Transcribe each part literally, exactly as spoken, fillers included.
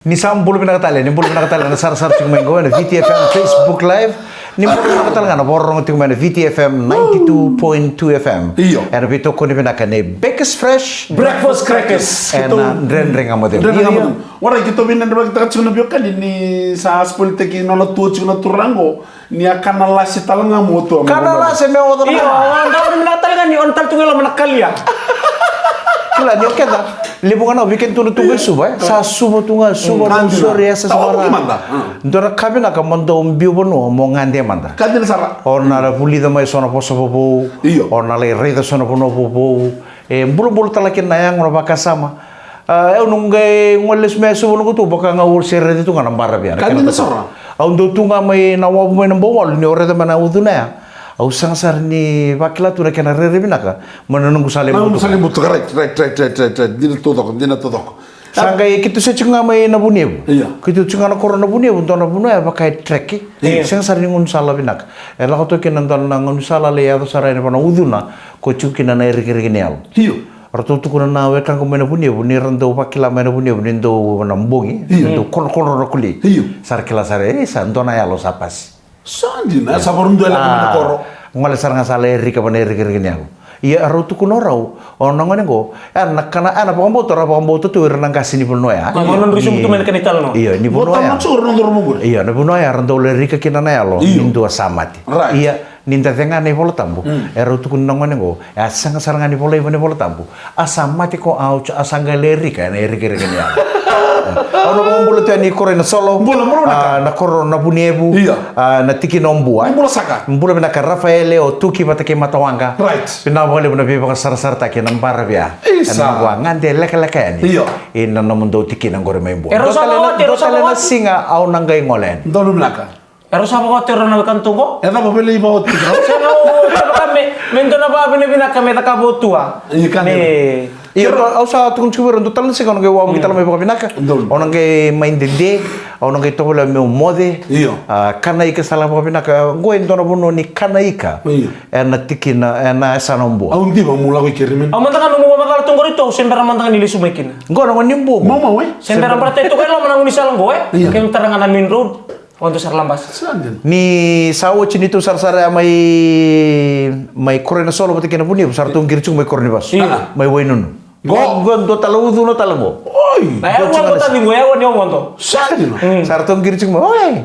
Ni sa bula vinaka tale, ni bula vinaka tale na sarasara tiko mai qo ena V T F M Facebook Live. Ni bula vinaka tale ga na vakarorogo tiko mai na V T F M ninety-two point two F M. Io. Ena veitokoni vinaka ni Bakers Fresh Breakfast Crackers. Ena Dredre Ga Mo Cegu. Dredre Ga Mo Cegu. Io. Warai, keitou veidredrevakitaka tiko na veiwekani ni sa spoiltaki nona tua tiko na turaga qo. Ni a kana lase tale ga mo tu. Kana lase me oca na. Io, mama. Au a dau ni vinaka tale ga ni o na tale tu ga i loma na kalia. Kila ni o keda. Levu ga na weekend tu na tu ga i Suva, e. Sa Suva tu ga, Suva, mm, tu, sori, e sa. Tawa Suva tu ga mada. Mm. Dua na ka vinaka mo dau biu vanua mo gade mada. Ka dina sara. O na vulica mai so na vosa vovou. Io. O na lai raica so na vanua vovou. E bulabula tale kina na yago, na vakasama. A, au noqu qai gole lesu mai Suva noqu tu, vaka ga au se raica tu ga na baravi ya, na kena totolo. Au dau tu ga mai na wavu mai na Bauwalu, ni o raica mai na ucuna ya. Au sega sara ni vakila tu na kena rairai vinaka mai na noqu sala i Butuka. Right, right, right, right, right. Dina taucoko, dina taucoko. Sa qai keitou se tiko ga mai na Vunevu. Io. Keitou tiko ga na koro na Vunevu, dua na vanua ya vaka e trek. Io. Sega sara ni gaunisala vinaka. E lako toka kina dua na gaunisala lai yaco sara yani vaka na ucuna, ko tiko kina na irikiriki ni yalo. Io. Ratou tukuna na wekaqu mai na Vunevu, ni ra dau vakila mai na Vunevu ni dau na bogi, io, ni dau kodrokodro na kulei. Io. Sa ra kila sara, e, sa dua na yalo sa pasi. Sa dina, sa vakarau dua e lako mai na koro. Gole sara ga sa lai rika vaka na irikiriki ni yalo. Ia, rau tukuna o rau, o na gone qo, e na kana, e na vakabauta, ra vakabauta tu ira na qase ni vanua ya. Io. Io. Io, ni vanua ya. Io, na vanua ya ra dau lai rika kina na yalo, io, ni dua sa mate. Right. Ia, ni da cega na iVola Tabu, mm, e rau tukuna na gone qo, e a sega sara ga ni volai vaka na iVola Tabu. A sa mate ko Ouch, a sa qai lai rika ena irikiriki ni yalo. Au na vakabula tu yani i koro i Nasolo. Bula, bula vinaka. A, na koro na Vunevu. Io. A, na tikina o Bua. Bula saka. Bula vinaka Rafaele, o Tuki vata kei Matawaqa. Right. Vinaka vakalevu na veivakasarasarataki ena baravi ya. Isa. Ena noqu a gade lekaleka yani. Io. Ina nomudou tikina qori mai Bua. E rau sa vakaoti, e rau sa vakaoti. Dua tale na siga au na qai gole yani. Donu vinaka. E rau sa vakaoti o rau na wekana tu qo? E cava vei lai vakaoti? Sega, au, au, au, me, me dua na vakavinavinaka me cakava o tua. Io, ka me. Io, au sa tukuna tiko vei ira, dua tale na siga au na qai wavoki tale mai vakavinaka. Donu. Au na qai mai dede, au na qai tovolea meu moce. Io. A, kana ika sara vakavinaka. Qo e dua na vanua ni kana ika. Io. Ena tikina, ena yasana o Bua. Au diva, mu lako i keri meni. Au mada ga nomu vakamacala tu qori tu, au se bera mada ga ni lesu mai kina. Qo na gone ni Bua qo. Mau, mau, e? Se bera baleta e tu ga e loma na gaunisala qo, e? Io. Kemu tara ga na main road. Odo sara Labasa. Sa dina. Ni sa oti ni tou sarasara ya mai, mai koro i Nasolo vata kei na Vunevu, sa ratou qiri tiko mai koro ni vasu. Io. Mai Wainunu. Qo. Qo, dua tale ucuna tale qo. Oi. Na ya qo tale qo, ya qo ni o modo. Sa dina. Mm. Sa ratou qiri tiko mai. Oi.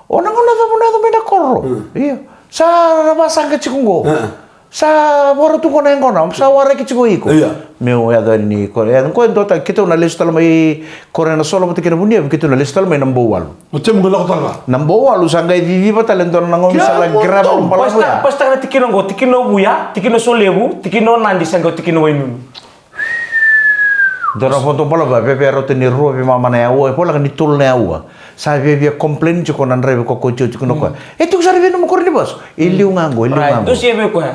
O na gauna cava o na yaco mai na koro? Mm. Io. Sa ra vasaqa tiko qo. Mm. Sa vakarau tu qo na yaqona, sa waraki tiko iko. Io. Meu yaco yani koro, e, qo e dua tale, keitou na lesu tale mai koro i Nasolo vata kei na Vunevu, keitou na lesu tale mai na Bauwalu. O temu qo lako tale ga. Na Bauwalu sa qai ciciva tale dua na gaunisala grava balavu ya. Pasitaka na tikina qo, tikina o Vuya, tikina o Solevu, tikina o Nadi, sa qai o tikina o Wainunu. Dua na vodo balavu, veve rauta ni rua veimama na yaua, e voleka ni tolu na yaua. Sa viavia complain tiko na draiva ko koya tiko na koya. Mm. E tiko sara vei nomu koro ni vasu? E liu ga qo, e liu ga qo. Right. Toso vei koya.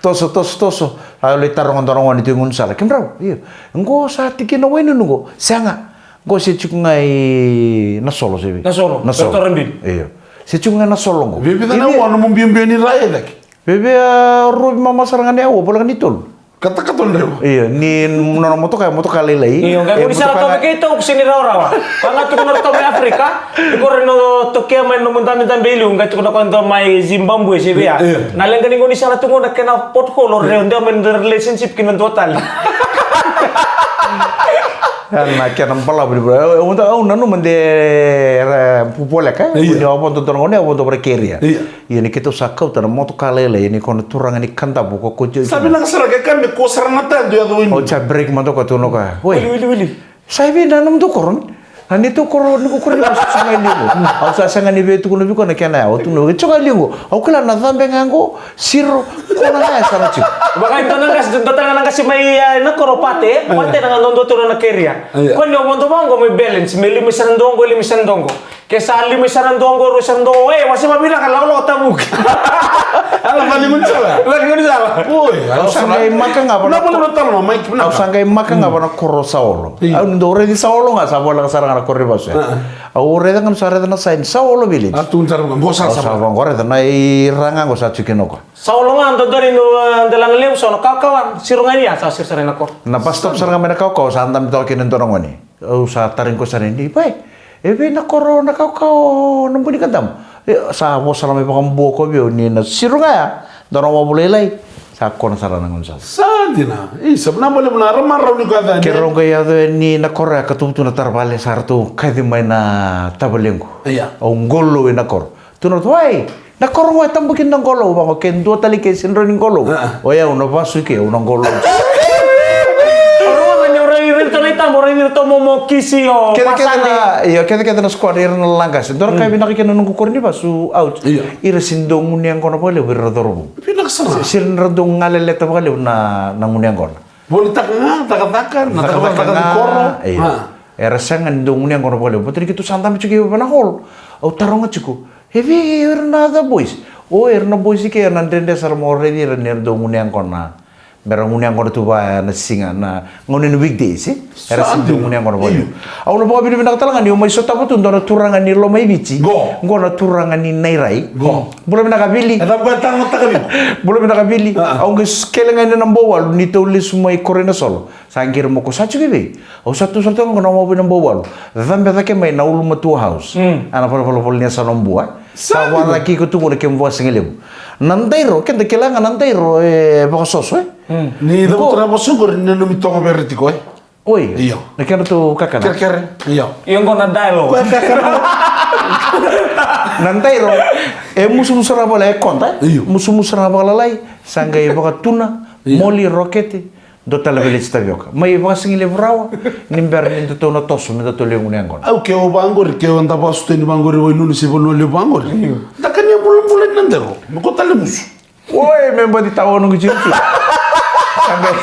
Toso, toso, toso. A lai taroga dua na gone tu e gaunisala. Kemudrau? Io. Qo sa tikina o Wainunu qo. Sega. Qo se tiko ga i Nasolo se vei. Nasolo. Nasolo. Io. Se tiko ga i Nasolo qo. Viavica na yaua nomu biabia ni ra e cake? Veve a rua veimama sara ga na yaua, voleka ni tolu. Katakata o draiva. Io, ni nona motoka, motoka lailai. Io, qai gaunisala toka vei keitou, ko sega ni rawarawa. Ko a ga tukuna ratou mai Afrika, ni ko rai na tokea mai nomu dabedabe i liu, qai tukuna ko dua mai Zimbabwe se vei ya. Io. Na leqa ni gaunisala tu qo na kena pothole, o rai o dua mai na relationship kina dua tale. Na kena balavu ni balavu. Au, au nanuma de, e, voleka, e? Io. Ni au vodo dua na gone, au vodo vata kei ira. Io. Ia ni keitou sa kauta na motoka lailai, ia ni ko na turaga ni Kadavu ko koto. Sa vinaka sara ke ka me ko sara na tadu ya doi. Au sa break mada ko tu na ka. Oi. Wili, wili, wili. Sa i vei na nomudou koro ni? Na neitou koro ni ko koro ni ko sa sega i liu. Au sa sega ni vei tukuna vei ko na kena ya. Au tukuna vei ko sa sega i liu. Au kila na cabe ga qo, siro, ko na ga ya sa na tiko. Vaka e dua na qase, dua tale ga na qase mai, e, na koro Pate, Pate na ga dua tu na keria. Io. Ko ni o vodo vaqo me balance, me lima i sana doqo, lima i sana doqo. Ke sa lima i sana doqo, rua i sana doqo, e, wase vavinaka, lakolako tavuki. Ala vali gaunisala. Vali gaunisala. Oi, au sa qai maka ga vana. Au sa qai maka ga vana koro Saolo. Io. Au ni dau raici Saolo ga, sa voleka sara ga na koro ni vasu. Au raica ga, sa raica na sign, Saolo village. A tu sara ga, qo sara. Au sa vaqo raica na i ra ga qo sa tiko kina o koya. Saolo ga, dodonu ni, e, delana levu, sa na kawakawa, siro ga ni ya, sa siro sara na koro. Na bus stop sara ga mai na kawakawa, sa dabe toka kina e dua na gone. Au sa tarai koya sara ni, "Pai, e vei na koro na kaukau na buni kadamu?" E, sa vosa la mai vakabua ko vei au ni na siro ga ya, dua na wavu lailai, sa kona sara na gauna sa. Sa dina. Isa, na bale na ramarau ni koya. Ke rau qai yaco yani na koro ya ka tuvutuvu na tara vale, sa ratou kaci mai na tavalequ. Ia. Au qolou ena koro. Tu na ratou, "Ai, na koro qo e tabu kina na qolou." Vaqo, ke dua tale ke sega ni rawa ni qolou. A. O yau na vasu ke, au na qolou. O rau ga ni o rai, rai tale i tabu, o rai ni ratou momo kisi, o kece kece pasade. Na, io, kece kece na squad, ira na lagasi. Dua na ka vinaka kina na noqu koro ni vasu, out. Io. Ira sega ni dau gunu yaqona vakalevu, ira na cauravou. Vinaka sara. Se, sega ni ra dau galeleta vakalevu na, na gunu yaqona. Volitaka ga, cakacaka, na cakacaka ni koro. Io. A. Era sega ni dau gunu yaqona vakalevu. Baleta ni keitou sa dabe tiko ena hall. Au taroga tiko. E vei ira na other boys? O, ira na boys i ke na dredre sara mo raici ira ni ra dau gunu yaqona. Me ra gunu yaqona tu vaya na siga, na gauna ni weekdays, e? Era sega ni dau gunu yaqona vakalevu. Io. Au na vakavinavinaka tale ga niu mai sotava tu dua na turaga ni Lomaiviti. Qo. Qo na turaga ni Nairai. Qo. Bula vinaka Vili. E cava koya e talanoataka vei iko? Bula vinaka Vili. A. Au qai kele ga ina Bauwalu ni tou lesu mai Koroinasolo. Sa qiri mo ko sa tiko i vei? Au sa tu sara tu ga qo na wavu ina Bauwalu. Cabe cake mai na Ulumatua House. Mm. A na valavala ni yasana o Bua. Sa vacaki iko tu qo na kemu vakasigalevu. Na dairo, keda kila ga na dairo e vakasoso, e? Mm. Ni cavuta na vosa qori ni nanumi toka vei ira tiko, e? Oi. Io. Na kedratou kakana. Kerekere. Io. Io qo na dairo. Koya kakana. Na dairo e musumusu sara vale e koda. Io. Musumusu sara vakalalai. Sa qai vakatuna. Io. Moli, rokete. Dua tale veleti tavioka. Mai vakasigalevu rawa, ni bera ni datou na toso, me datou lewe gunu yaqona. Au ke o vaqori, ke o da vakasuta ni vaqori, o inunu se vanua levu vaqori. Io. Da kania bulabula ni na dero, me ko tale musu. Oi, me bati tawa noqu jiu. Sa qai,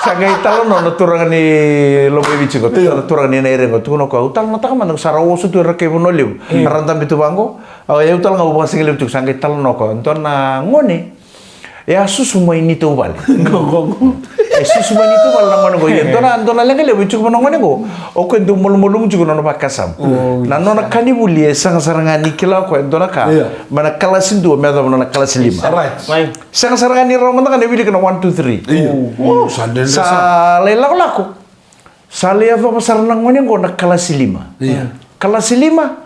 sa qai talanoa na turaga ni Lomaiviti qo, io. Na turaga ni Nairai qo, tukuna o koya, au talanoataka mada, sa ra oso tu era kai Vanua Levu. Io. Ra dabe tu vaqo, au, au tale ga au vakasigalevu tiko, sa qai talanoa o koya. Dua na gone, e a susu mai neitou vale. Qo, qo, qo. E susu mai neitou vale na gone qo. Ia, dua na, dua na leqa levu e tiko vua na gone qo. O koya e dau malumalumu tiko na nona vakasama. Oi. Na nona ka ni vuli e sega sara ga ni kila o koya e dua na ka. Ia. Mai na kalasi dua me yacova na nona kalasi lima. Right. Right. Sega sara ga ni rawa mada ga ni wilika na one, two, three. Ia. Oi. Io, sa dredre sara. Sa lai lakolako. Sa lai yacova sara na gone qo na kalasi lima. Ia. Kalasi lima.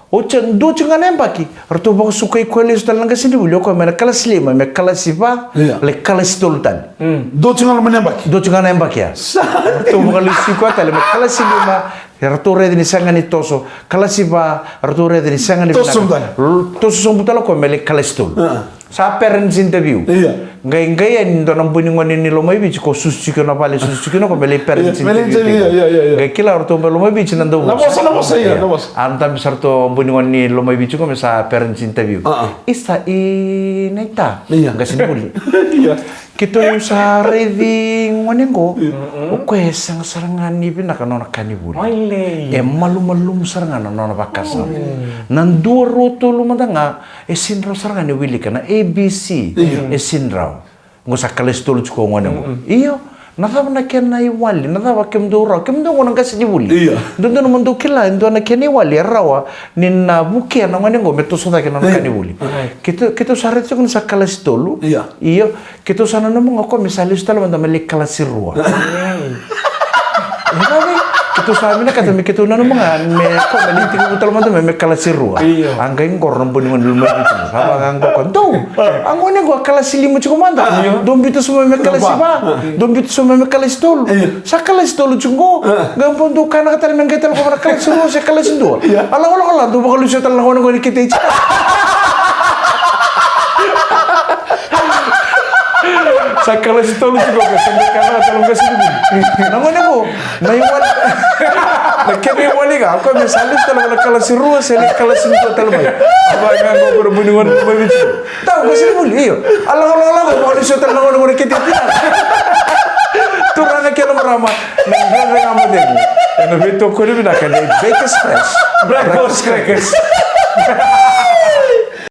Oti ya dua tiko ga na yabaki, ratou vakasukai koya lesu tale na qasenivuli, o koya mai na kalasi lima me kalasi va, ia, lai kalasi tolu tale. Mm. Dua tiko ga na yabaki. Dua tiko ga na yabaki ya. Sa. Ratou vakalesui koya tale me kalasi lima, ratou raica ni sega ni toso, kalasi va, ratou raica ni sega ni toso vinaka. Tale. L-, toso sobu tale o koya me lai kalasi tolu. Ah. Sa parents interview. Ia. Qai, qai yani dua na bui ni gone ni Lomaiviti ko susu tiko na vale, susu tiko na ko me lai parents, ia, interview. Ia, ia, ia, ia. Qai kila o ratou mai Lomaiviti na dau vosa. Na vosa, na vosa, ia, ia, na vosa. A dabe sara tu o bui ni gone ni Lomaiviti ko me sa parents interview. Ah, ah. Isa i naita. Ia. Qasenivuli. Ia. Keitou sa raici gone qo. Ia. O koya e sega sara ga ni vinaka na nona ka ni vuli. Oilei. E malumalumu sara ga na nona vakasama. Mm. Na dua, rua, tolu mada ga. E sega ni rawa sara ga ni wilika na A B C. Io. E sega ni rawa. Qo sa kalasi tolu tiko o gone qo. Mm-mm. Io, na cava na kena iwali, na cava kemudou rawa, kemudou qo na qasenivuli. Io. Dodonu mo dou kila e dua na kena iwali e rawa ni na vukea na gone qo me toso cake na nona, io, ka ni vuli. Right. Keitou, keitou sa raica tiko ni sa kalasi tolu. Io. Io, keitou sa nanuma ga o koya me sa lesu tale mada me lai kalasi rua. Right. Keitou sa vinakata me keitou nanuma ga me ko me lai tekivu tale mada me, me kalasi rua. Io. A qai qoro na bui ni gone ni Lomaiviti. Sa vaka ga qo, dou. A gone qo a kalasi lima tiko mada. Io. Dou biuta sobu mai me kalasi va. Dou biuta sobu mai me kalasi tolu. Io. Sa kalasi tolu tiko qo. Qai bau dou kanaka tale me qai tale ko na kalasi rua se kalasi dua. Io. A lakolako la dou vakalusia tale na gone qo ni kete. Sa kalasi tolu tiko qo, sa qai kana tale qo sa qai. Na gone qo, na iwali. Na kena iwali ga, o koya me sa lesu tale na kalasi rua, se na kalasi dua tale mai. A vaka ga qo na bui ni gone ni Lomaiviti. Tau, qasenivuli, io. A lakolako, lakolako, mo lesu tale na gone qo na kete. Turaga kei na marama, na dredre ga mo cegu. Ena veitokoni vinaka ni Bakers Fresh. Breakfast crackers.